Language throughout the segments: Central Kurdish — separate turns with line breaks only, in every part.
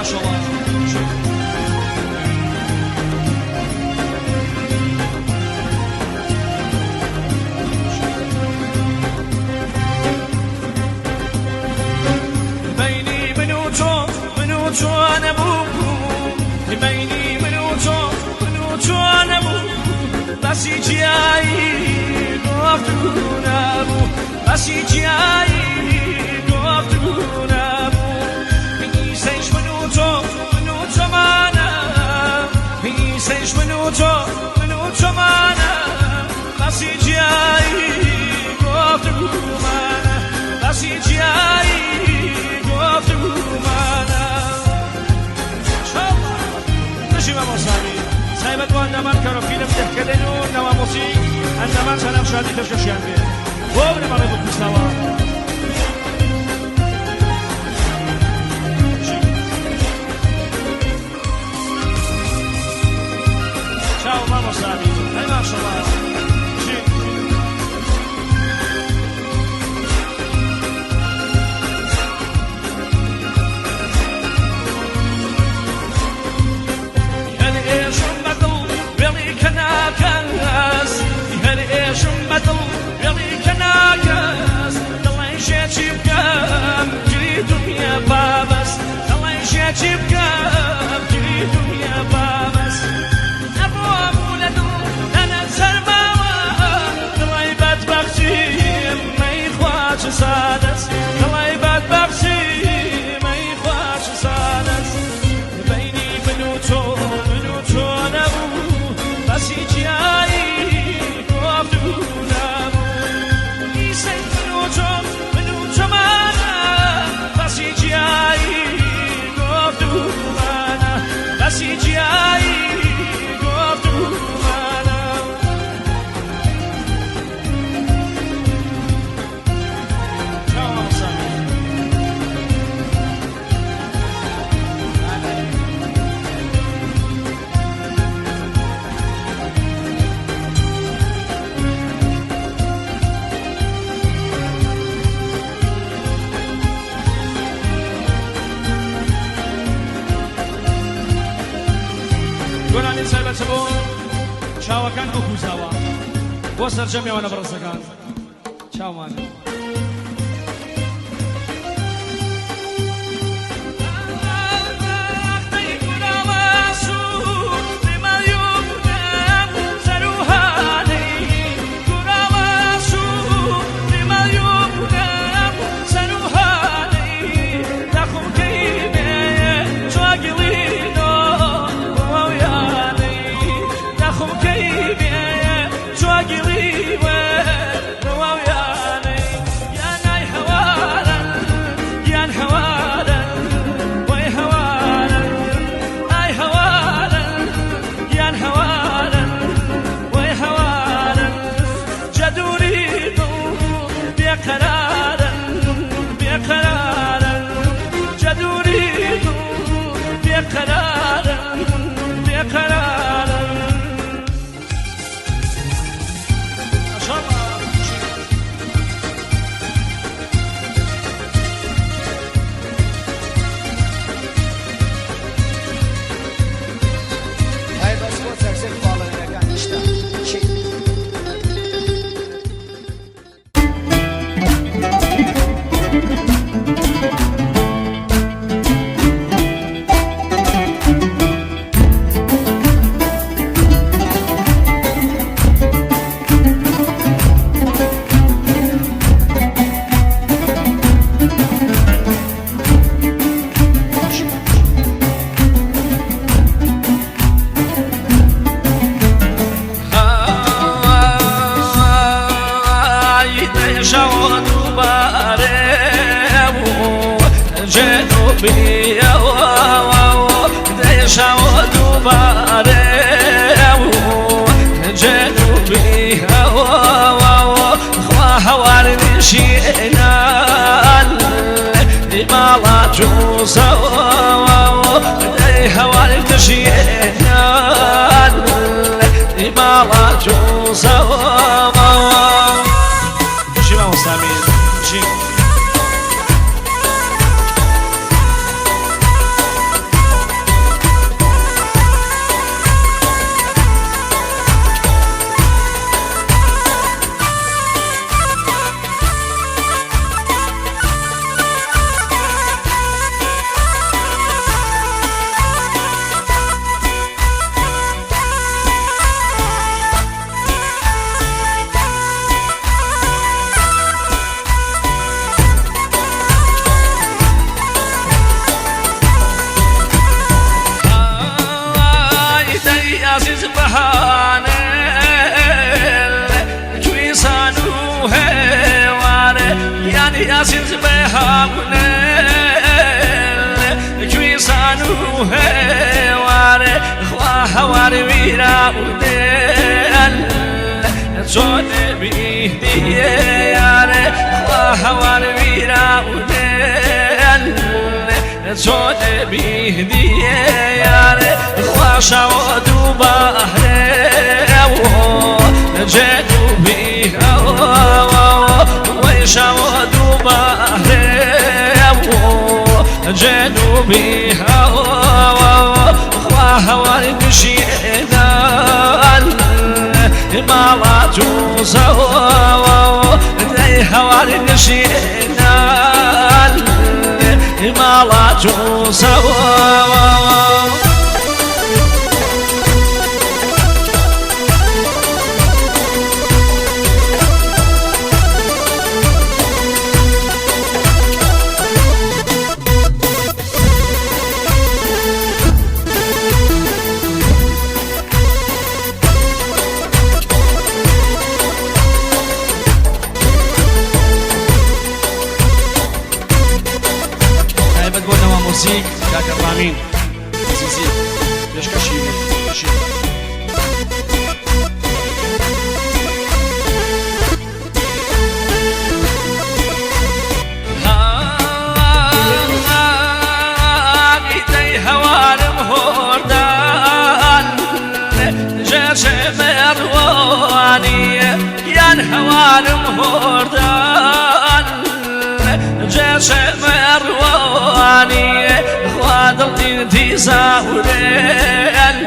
ماشەڵا. بەینی من و تۆ، من و تۆ نەبوو، بەینی من و تۆ، من و تۆ نەبوو، باسی جیایی گفتوگو نەبوو، باسی جیایی گفتوگو نەبوو. ئیسەیش من و تۆ، من و تۆمانە، ئیسەیش من و تۆ، من و تۆمانە، باسی جیایی گفتوگومانە، باسی جیایی گفتوگومانە. بژی مامۆستا ئەمیر. تایبەت بۆ ئەندامان کارۆفیلم دهکردن و نەوا مۆزیک ئەندامان سەلام شادی پێشکەشیان بێ بۆ بنەماڵەی بکوستاوە. چاو مامۆستا ئەمیر. ئەی ماشەڵا. بژی. هەر ئێشم بەدڵ وێڵی کە ناکەس، هەر ئێشم بەدڵ وێڵی کە ناکەس، دڵی شێچی بکەم گری دنیا پابەست، دڵی شێچی بکەم گری دنیا پابەست. نەڕوام و لە دڵ دانا سەرماوە، دڵی بەدبەختیم مەیخوا چ سادەست، دڵی بەدبەختیم مەیخوا چ سادەست. بەینی من و تۆ، من و تۆ نەبوو، باسی جیایی گفتوگو نەبوو. ئیسەی من و تۆ، من و تۆمانە، باسی جیایی گفتوگومانە، باسی جیایی گفتوگومانە. چاو مامۆستا. گۆرانی تایبەتە بۆ چاوەکان وەکو زاوا بۆ سەرجەم میوانە بەڕێزەکان چاومان.
هەی بەس بۆ چەکچەک پاڵەوێنەکانیشتان چی؟
بژی مامۆستا ئەمیر. بژی. یاسین زبێهاونێ کویسان و هێوارێ خوا هەواری ویراودێ چۆنێ بیدیێ یارێ خوا هەواری ویراودێ چۆنێ بیدیێ یارێ خوا شاوە دووبارێ جێدوبی وەی شاوە دووبارێ جێدوبی خوا هەواری نشێنان ماڵات و زەوە دەی هەواری نشێنان ماڵات و زەوە.
تایبەت بۆ نەوا مۆزیک کاکە ڕامین عەزیزی پێشکەشی شی.
دەی هەوارم هۆردان ژێشێ مێڕوانیە یان هەوارم هۆردان ژێشێ مێڕوانیە خوا دڵی دیزاورێن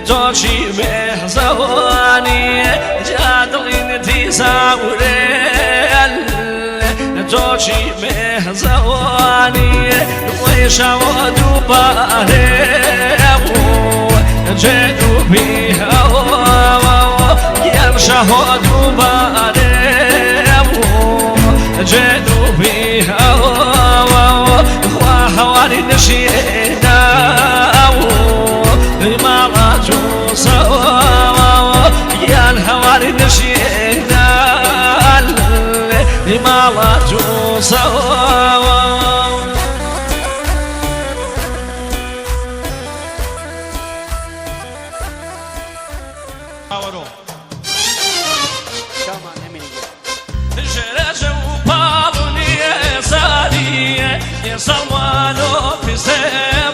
تۆشی مێزەوانیە جا دڵی دیزاورێن تۆشی مێزەوانیە وەیشەوە دووبارێ جێدوبی یان شەهۆ دووبارێ جێدوبی خوا هەواری نشێنا ماڵا جوسەوە یان هەواری نشێنا ماڵا جوسەوە.
چاومان ئەمینی.
ژێرەژە و پاڵونیە ساریە سەڵمانۆ پیسێ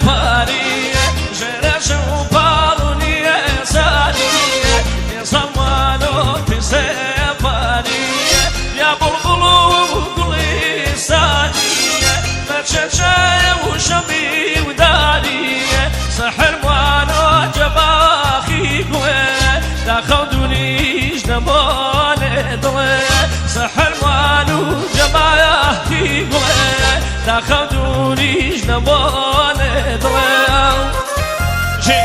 پاریە ژێرەژە و پاڵونیە ساریە سەڵمانۆ پیسێ پاریە یا بوڵبوڵ و گوڵی ساریە بەچەچە و شەمی و داریە سەحرمانۆ جەباخی گوێ داخەو دووریش نەمانێ دڵێ سەحرمان و جەباخی گوێ داخەو دووریش نەمانێ دڵێ. ژێ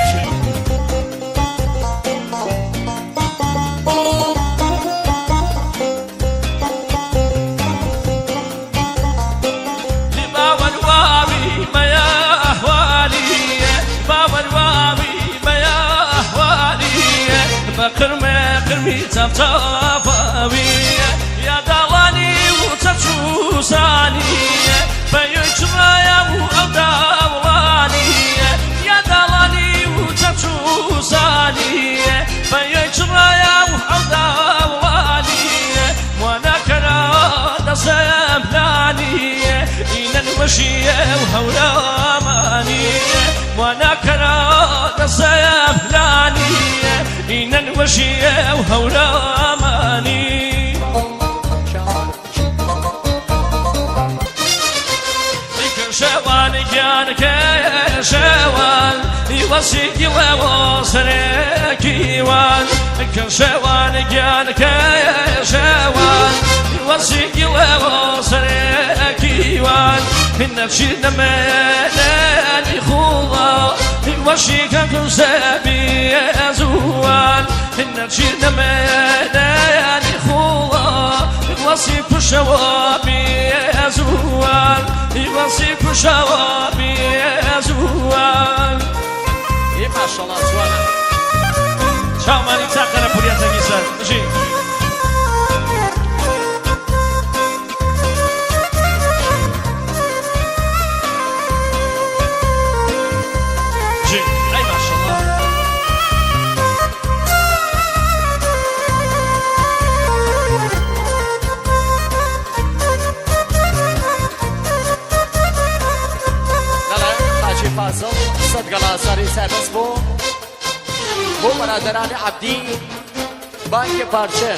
باوەرواوی مەیاهوالیە باوەرواوی مەیاهوالیە بە قرمێ قرمی چاپچاپاویە یا داڵانی و چەچوسانیە بەیۆی چڕایە و ئەو داوڵانیە یا داڵانی و چەچوسانیە بەیۆی چڕایە و ئەو داوڵانیە وانەکەرا دەسەم لانیە ئینەن وەشیە و هەورامانیە وانەکەرا دەسەم لانیە ئینەن وەشیە و هەورامانی.
چاومان
شوان گیان شوان وەسیکی لەوە سەرێکیوان کە شوان گیان شوان وەسیکی لەوە سەرێکیوان نەچی نەمێنی خوڵا وەشیکە کوسەبی زووان نەچی نەمێنی خوڵا وەسی پشەوە بێزووان وەسی پشەوە بێزووان.
ئێ ماشەڵا جوانە.
چاومانی چاقەرە پوریاتەکی سەر بژی.
بەرادەرانی عەبدی بانکی پارچە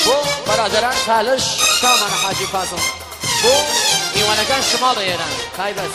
بۆ بەرادەران تالش چاومانە حاجی فازڵ بۆ میوانەکان شماڵە ئێران تایبەت.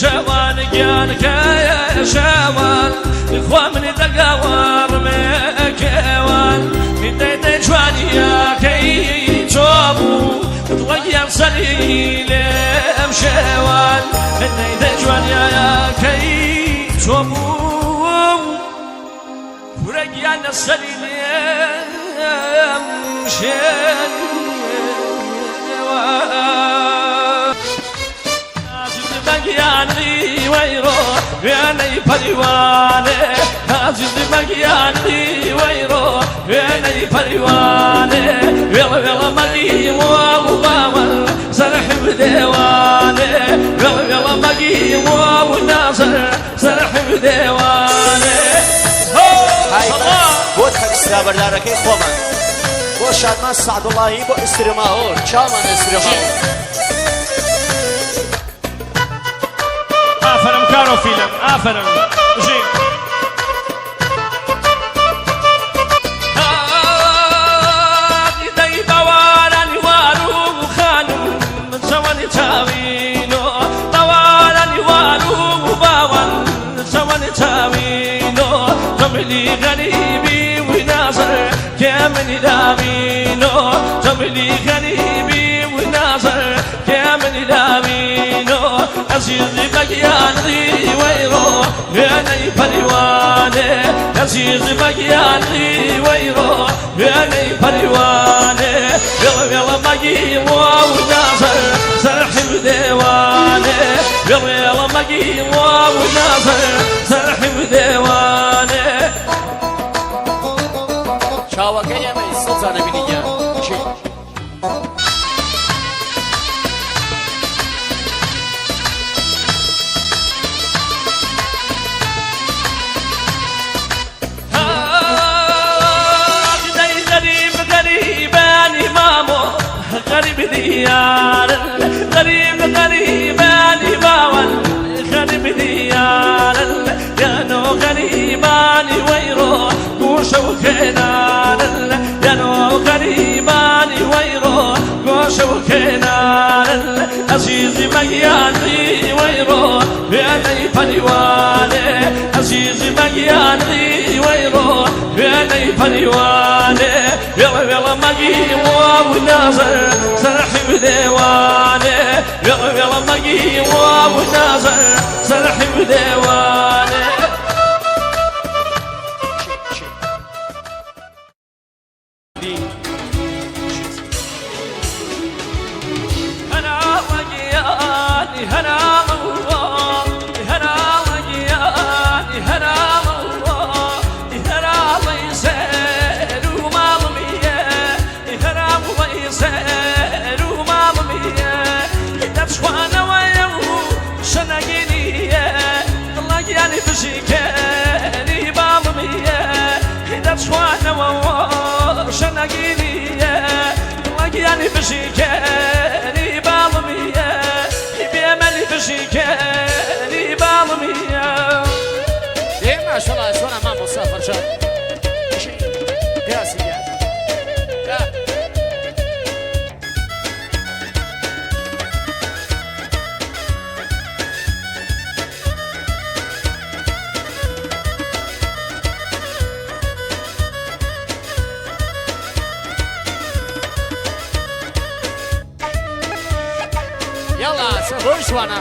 شەوان گیانکە شەوان خوا منی دەگاوەڕمێکێوان دەی جوانیەکەی چۆ بوو دڵەگیان سەری لێم شێوان دەی جوانیەکەی چۆ بوو کورەگیان لە سەری لێم شێوان. مەگیانی وەیڕۆ وێنەی پەریوانێ عەزیز مەگیانی وەیڕۆ وێنەی پەریوانێ وێڵە وێڵە مەگی واو باوەن سەرح بدێوانێ وێڵە وێڵە مەگی واو نازر سەرح بدێوانێ.
بۆ خەکسرابەردارەکەی خۆمان بۆ شادمان سەعدوڵاهی بۆ ئیسترماهۆر چاومان ئیسترماهۆر.
ئافەرم کارۆ فیلم ئافەرم ژین. دەی باوارانی وارو خانم چەوەنی چاوینۆ باوارانی وارو باوان چەوەنی چاوینۆ تەملی غەریبی ونازر کێمنی لاوینۆ تەملی غەریبی ونازر کێمنی لاوینۆ عەزیزی بەگیانی وەیڕۆ وێنەی پەریوانێ عەزیزی بەگیانی وەیڕۆ وێنەی پەریوانێ وێڵە وێڵە مەگی واو نازر سەرحی بدێوانێ وێڵە وێڵە مەگی واو نازر سەرحی بدێوانێ.
چاوەکەی ئێمەی سڵزانە بینی گیان. چی؟
غريب غريباني مامو غريب ديار غريب غريباني باول غريب ديار يا نو غريباني ويرو قوشو كنان يا نو غريباني ويرو قوشو كنان عزيزي مجياني ويرو ويني پریوانێ عەزیزی مەگیانی وەیڕۆ وێنەی پەریوانێ وێڵە وێڵە مەگی واو نازر سەرحی بدێوانێ وێڵە وێڵە مەگی واو نازر سەرحی بدێوانێ. هەنا وەگیانی هەنا هەنا وەگیانی هەنا هەنا وەیسەر و ماڵمیە هەنا وەیسەر و ماڵمیە دەچوانەوەیە و شەنەگینیە دڵەگیانی بژیکەری باڵمیە دەچوانەوە شەنەگینیە دڵەگیانی بژیکەری باڵمیە بێمەلی بژیکەری باڵمیە.
ئێ ماشەڵا جوانە مامۆستا فەرشاد. قیاسی گیان. یا. یاڵا زۆر جوانە.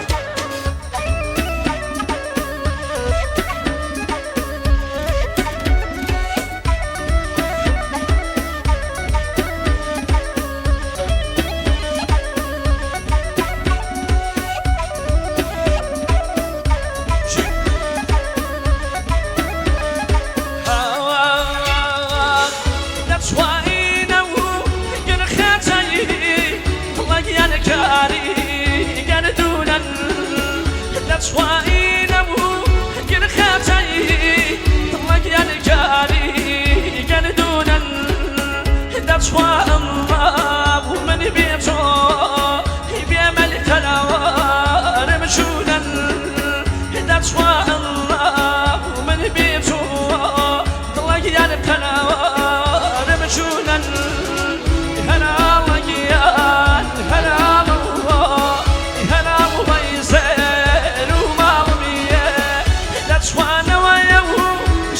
دەچوانە بوو گرخەچەی دڵەگیان کاری گەردوونن دەچوانم بوو من بێچۆ بێمەل قەراوارم چوونن دەچوانم بوو من بێچۆ دڵەگیان قەراوارم چوونن هەراڵەگیان هەراڵەوە هەراڵ وەیزەر و ماڵمیە دەچوانەوەیە و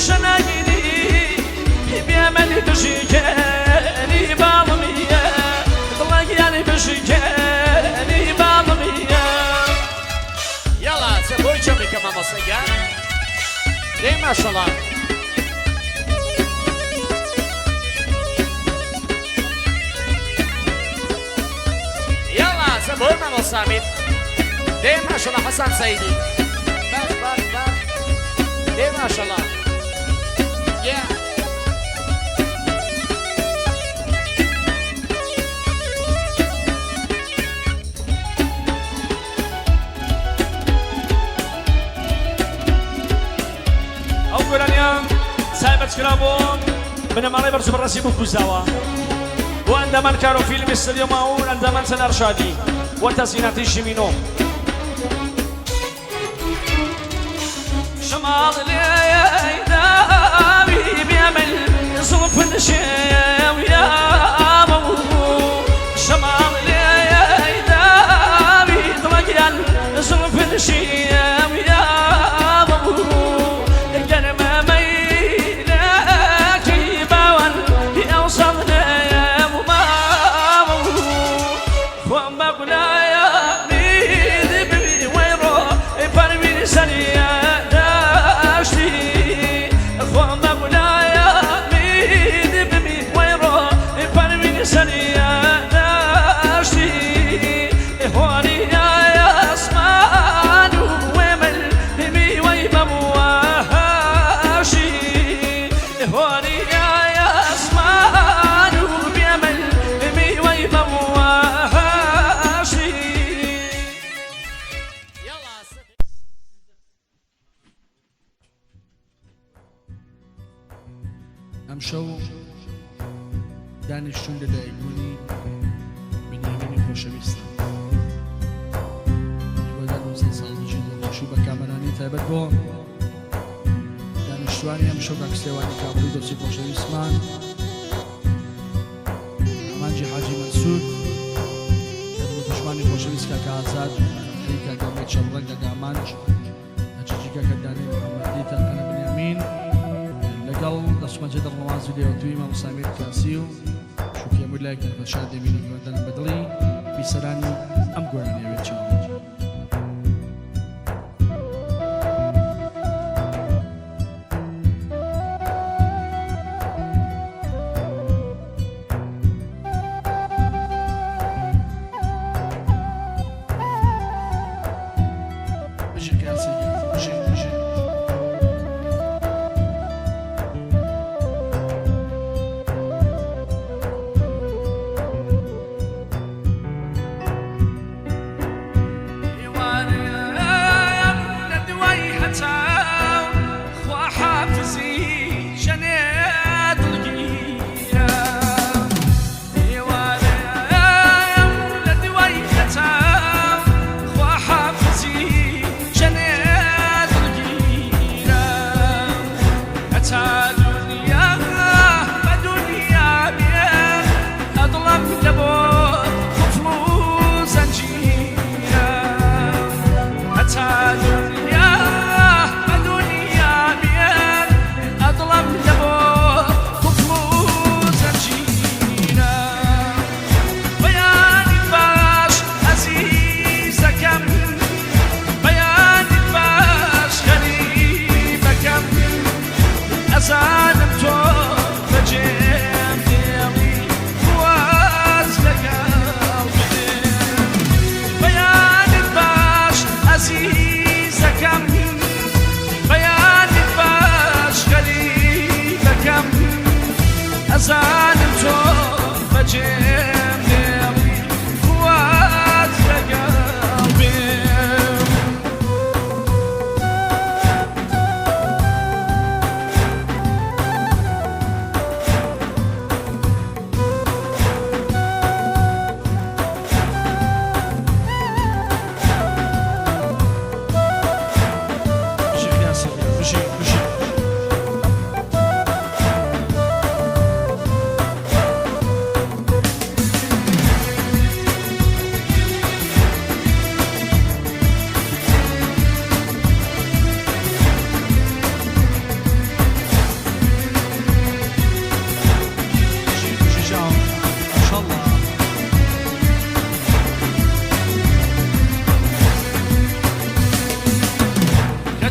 شەناگیری بێمەل بژیکەنی باڵمیە دڵەگیان بژیکەنی باڵمیە.
یاڵا چە بۆی جەمیکە مامۆستا گیان دەی ماشەڵا. یاڵا چە بۆی مامۆستا ئەمیر دەی ماشەڵا حەسان سەیدی باش باش باش دەی ماشەڵا یا.
ئەو گۆرانیە تایبەت کرا بۆ بنەماڵەی بەرز و بەڕێزی بووکوزاوە بۆ ئەندامان کارۆ فیلمی ستۆدیۆ ماون ئەندامان چەنار شادی و تەزیناتی ژیمینۆ. شەماڵ لێداوی بێمل زوڵف نشێویاوە شەماڵ لێداوی دڵەگیان زوڵف نشێویاوە گەرمە مەیلەکەی باوان ئەوسەڵ نێوماوە خۆم بە گولایە میدی وەیڕۆ پەروین سەریە داشتی خۆم بە گولایە میدی بمی وەیڕۆ پەروین سەریە داشتی هۆریە ئاسمان و وێمل میوەی بەمووەهاشی هۆریە ئاسمان و بێمل میوەی بەمووەهاشی.
یاڵا
ئەمشەو دانیشتوون لە دایکبوونی بنیامینی خۆشەویستە. هیوادارم 100 ساڵ بژین دڵخۆشی بە کامەرانی تایبەت بۆ دانیشتوانی ئەمشەو کاک سلێوانی کابولی دۆستی خۆشەویستمان ئامانجی حاجی مەنسوور بۆ دشمانی خۆشەویست کاکە ئازاد فەتحی کاکە ئومێد شەبڕەنگ کاکە ئامانج هەچیجی کاکە دانی محەممەدی تاقانە بنیامین لەگەڵ دەچمەجێ دڵنەوازی لێوەتووی مامۆستا ئەمیر کاسی و شوکی هەموو لایەکتان خۆشحاڵ دەبین و هیوادارم بە دڵی بیسەرانی ئەم گۆرانیە بێت. چاو. بژی قیاسی گیان بژی بژی.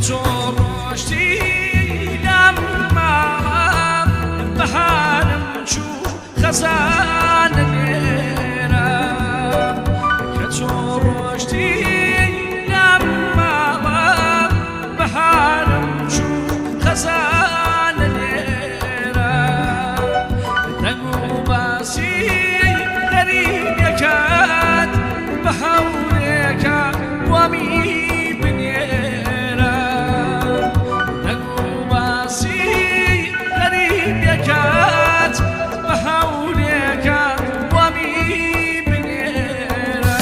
تۆ ڕۆشتی لەم ماڵە بەهارم چوو خەزانە لێرە کە تۆ ڕۆشتی لەم ماڵە بەهارم چوو خەزانە لێرە دەنگ و باسی غەریبەکەت بە هەورێکە وامی بنێرە دەنگ و باسی غەریبەکەت بە هەورێکە وامی بنێرە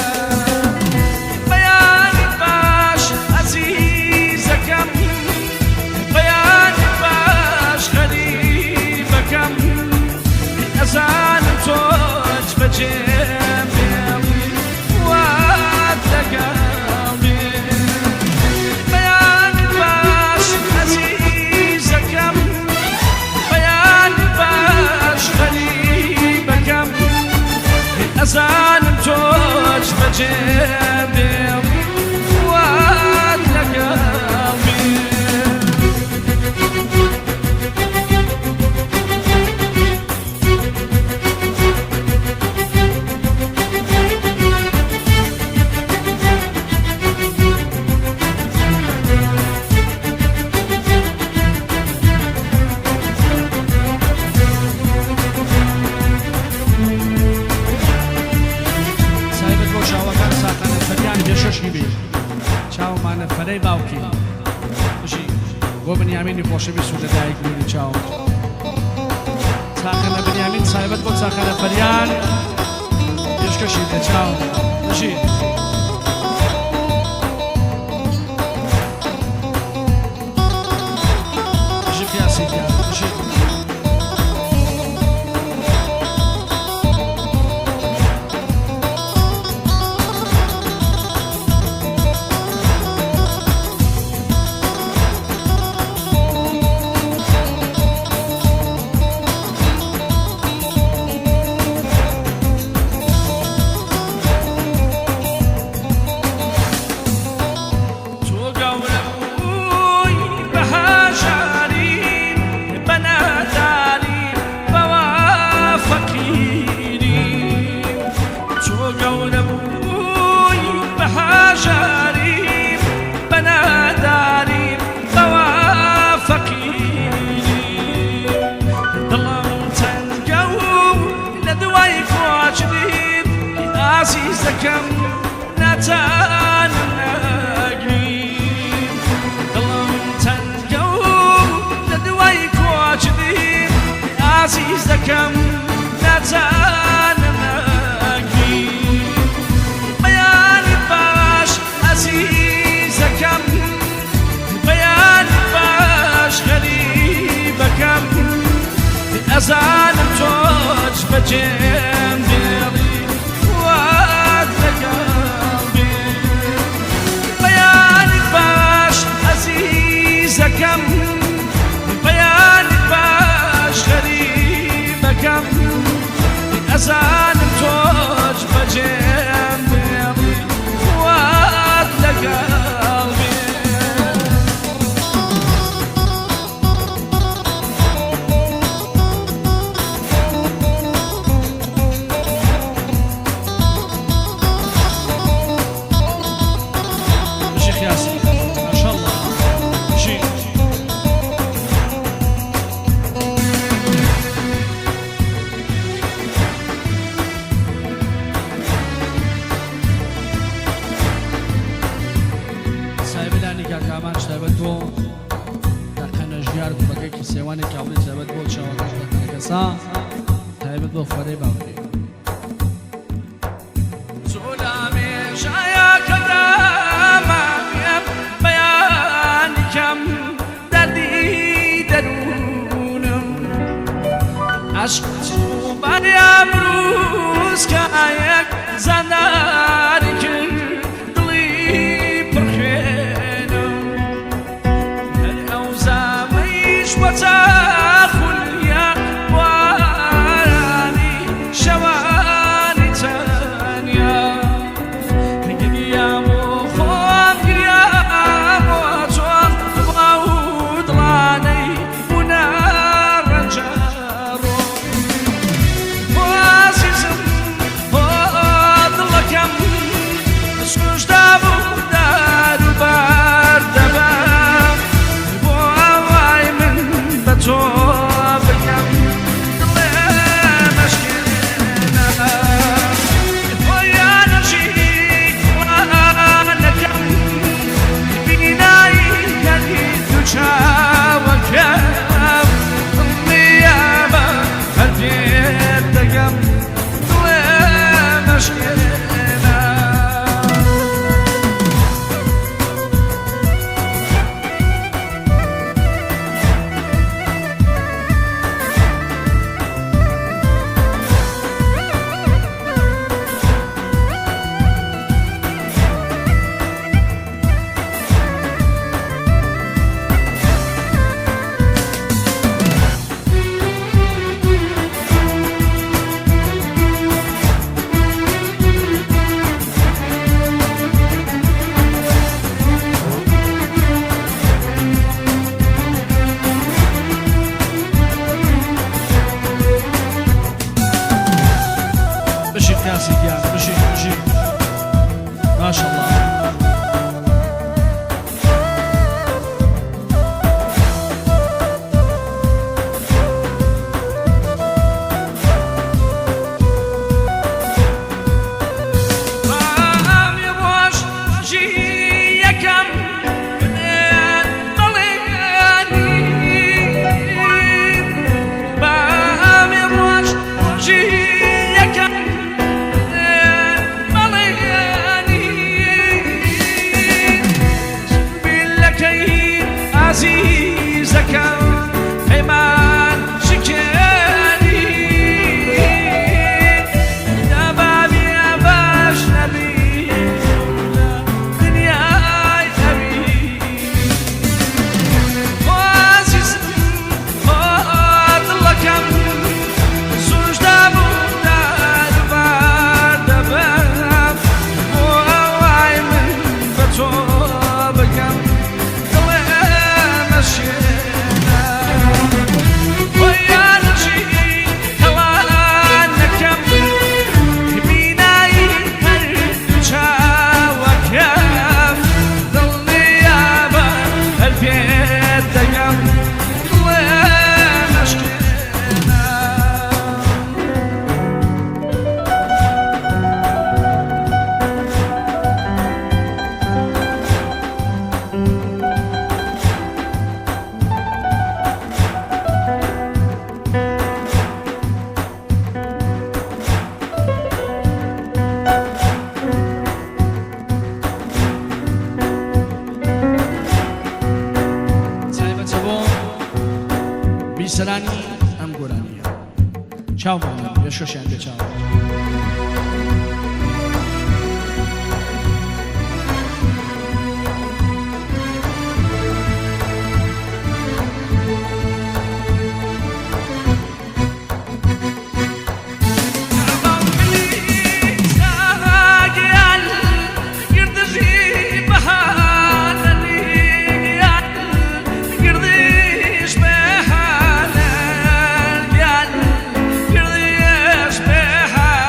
بەیانی باش ئەزیزەکەم بەیانی باش غەریبەکەم ئەزانم تۆش بەجێم بێڵی وات لەگەڵ بێ بەیانی باش ئەزیزەکەم بەیانی باش غەریبەکەم ئەزانم تۆش بەجێم بێڵی وات لەگەڵ بێ.
سایبەت بۆ چاوەکان ساقانە فەریان پێشەشی بێ چاومانە فەرەی باوکی بژی بۆ بنیامینی خۆشەویست و لەدایک بوونی چاوم چاخەنە بنیامین سایبەت بۆ چاخەنە فەریان پێشکەشی بێ چاوم بژی. بژی قیاسی گیان بژی.
تۆ گەورە بووی بە هەژاری بە نەداری بەوە فەقیری تۆ گەورە بووی بە هەژاری بە نەداری بەوە فەقیری دڵم تەنگە و لە دوای کۆچدیم ئازیزەکەم ناتانم نەگریم دڵم تەنگە و لە دوای کۆچدیم ئازیزەکەم ناتانم نەگریم بەیانی باش ئەزیزەکەم بەیانی باش غەریبەکەم ئەزانم تۆش بەجێم دێڵی وات لەگەڵ بێ بەیانی باش ئەزیزەکەم بەیانی باش غەریبەکەم ئەزانم تۆش بەجێم دێڵی وات لەگەڵ بێ.
بژی خیاسی ماشەڵڵا بژی. سایبلانی کاکامان تایبەت بۆ تاقەنە ژیار کوڕەکەی کیسێوانی کاوڵی تایبەت بۆ چاوەکەش تاقەنە کەسا تایبەت بۆ فەرەی باوکی.
زۆلامێژایە کە دامایم بەیانی کەم دەردی دەروونم عەشق بەریا برووسکایەک زانداری کرد دڵی پڕخوێنم هەر ئەو زامەیش وەچاخولیا بوارانی شەوانی تەنیا گریام و خۆم گریام و تۆم
یاسی گیان بژی بژی ماشەڵڵا.
مامی ڕۆژی یەکەم منت بەڵێنی بامی ڕۆژ ڕۆژی یەکەم منت بەڵێنی بیلەکەی ئازیزەکەم پەیمان شکێنی دەبابی ئەباش نەبی لە دنیای ئەوی خۆ ئازیزم خۆ دڵەکەم زووش دابوو دەربار دەبم بۆ ئەوای من بە تۆ بگەم دڵێ مەشێنە خۆیانەژی هەڵانەکەم بینایی هەر چاوەکەم دڵنیابە هەر پێت دەگەم دڵێ مەشکێنە.
تایبەتە بۆ بیسەرانی ئەم گۆرانیە چاومان لە شەشیان بێ چاو.
گردیش بەهانە گردیش بەهانە.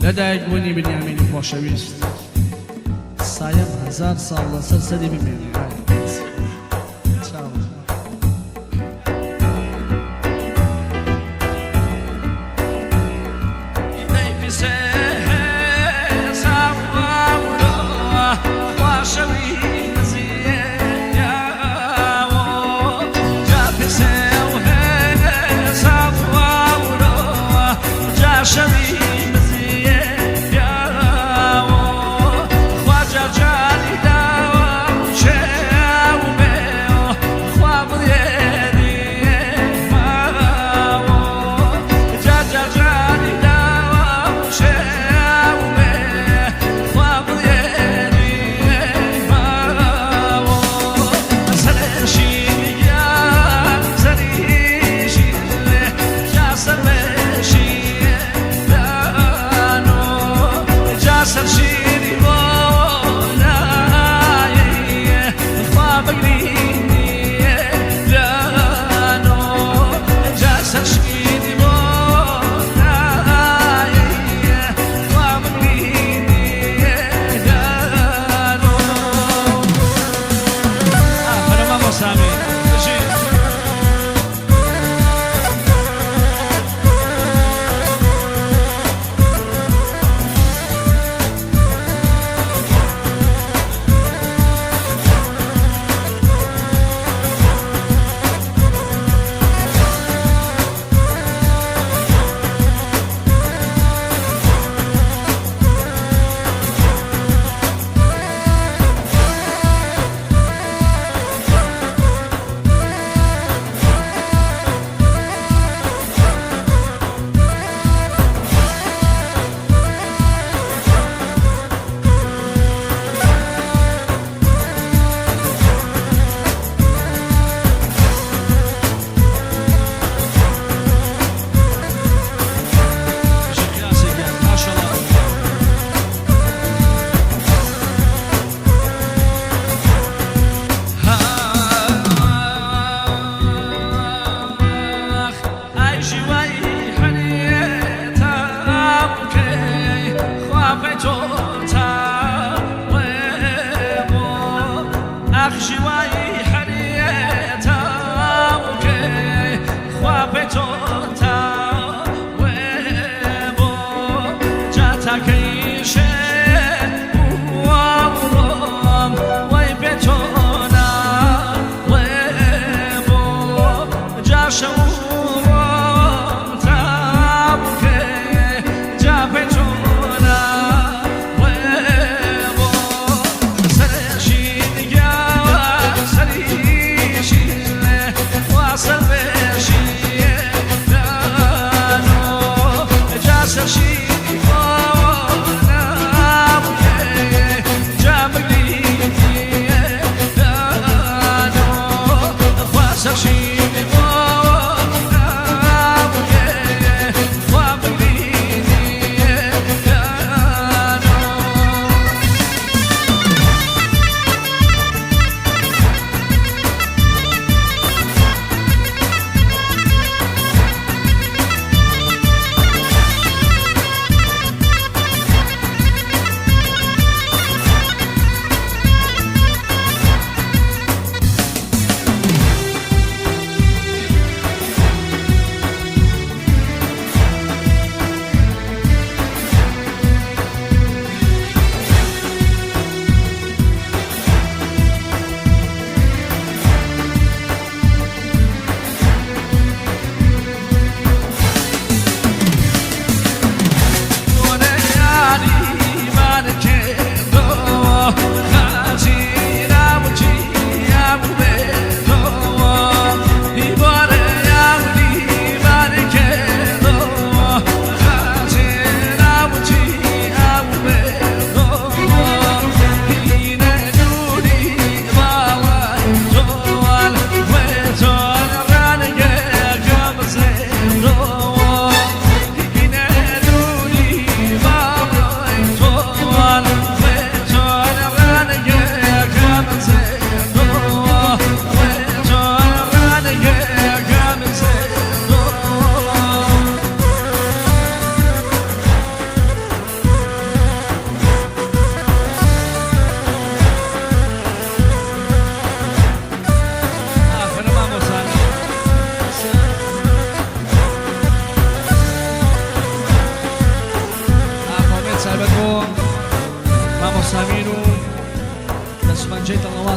لەدایکبوونی بنیامینی خۆشەویست سایەم هەزار ساڵ لەسەر سەری بمێنێ. چاو.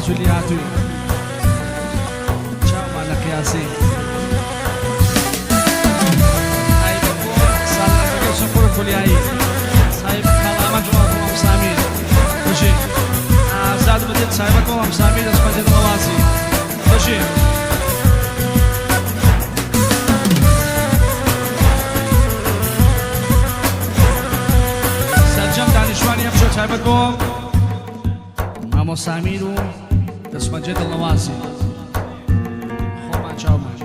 و لێهاتووی چاومان لە قیاسی. تایبەت بۆ ساڵنامەکەی سونقور خولیایی سایب خاڵ ئامانج و مام سامیر بژی. ئازاد بدێت تایبەت بۆ مام سامیر دەستپەنجە دڵەوازی بژی. سەرجەم دانیشتوانی ئەم شەو تایبەت بۆ مامۆ سامیر و دەستپەنجەی دڵنەوازی خۆمان چاومان.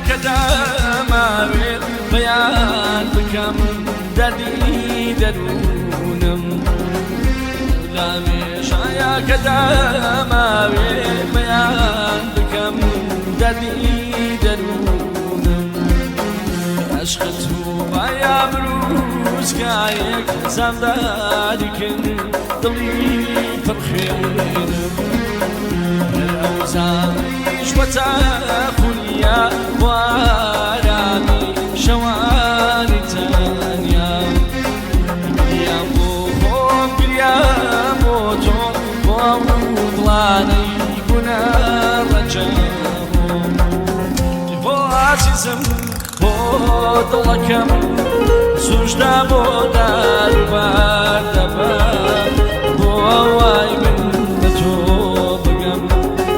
کە دەماوێت بەیان بکەم دەردی دەروونم، لامێژایە کە دەماوێت بەیان بکەم دەردی دەروونم. عشقت و بایا بروسکایەک زامداریکن دڵی پڕخوێنم، ئەو زامیش بەتا خولیا وارامی شەوانی تەنیا. گریام بۆ خۆم، گریام بۆ تۆ، بۆ ئەو دڵانەی بوونە ڕەنجەمۆ. بۆ ئازیزم، بۆ دڵەکەم، سوژدا بۆ داروبار دەبەم، بۆ ئەوای من بە تۆ بگەم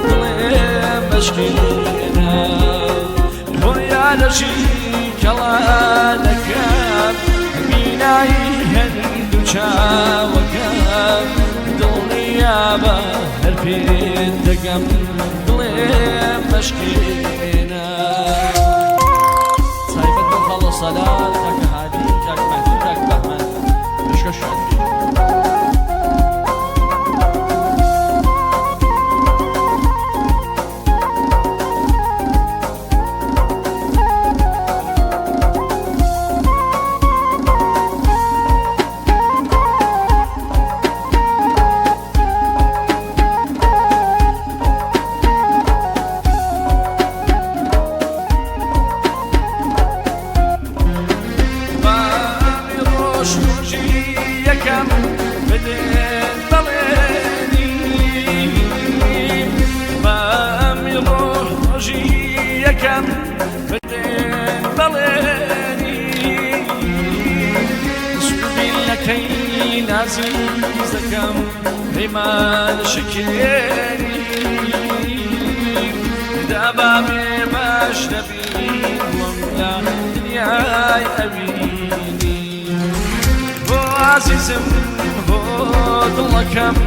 دڵێ مەشکێنە. بۆ یارەژی کەڵانەکەم، بینایی هەردوو چاوەکەم، دڵنیابە هەر پێت دەگەم دڵێ مەشکێنە. تایبەت بۆ خاڵۆ سەلار، کاکە هادی، کاک مەهدی، کاک بەهمەن پێشکەشیان کرد. بامی ڕۆژ ڕۆژی یەکەم بدێن بەڵێنی، بامی ڕۆژ ڕۆژی یەکەم بدێن بەڵێنی، سوبیلەکەی نازیزەکەم پەیمان شکێنی. دابامێ باش دەبین بڵم لە دنیای ئەوینی. بۆ ئازیزم، بۆ دڵەکەم،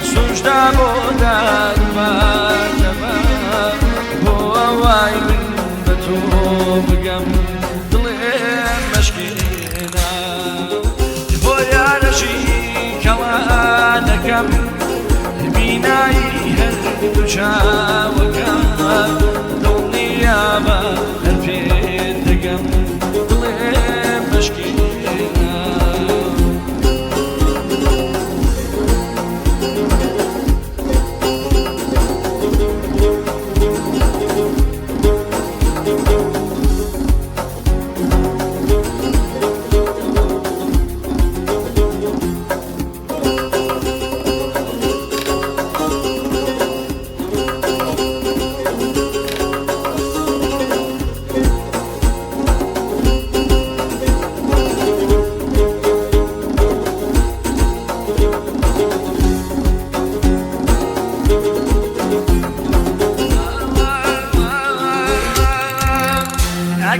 سوژدا بۆ داروبار.
وای من بە تۆ بگەم دڵێ مەشکێنە بۆ یارەژی کەڵانەکەم بینایی هەردوو چاوەکەم دڵنیابە.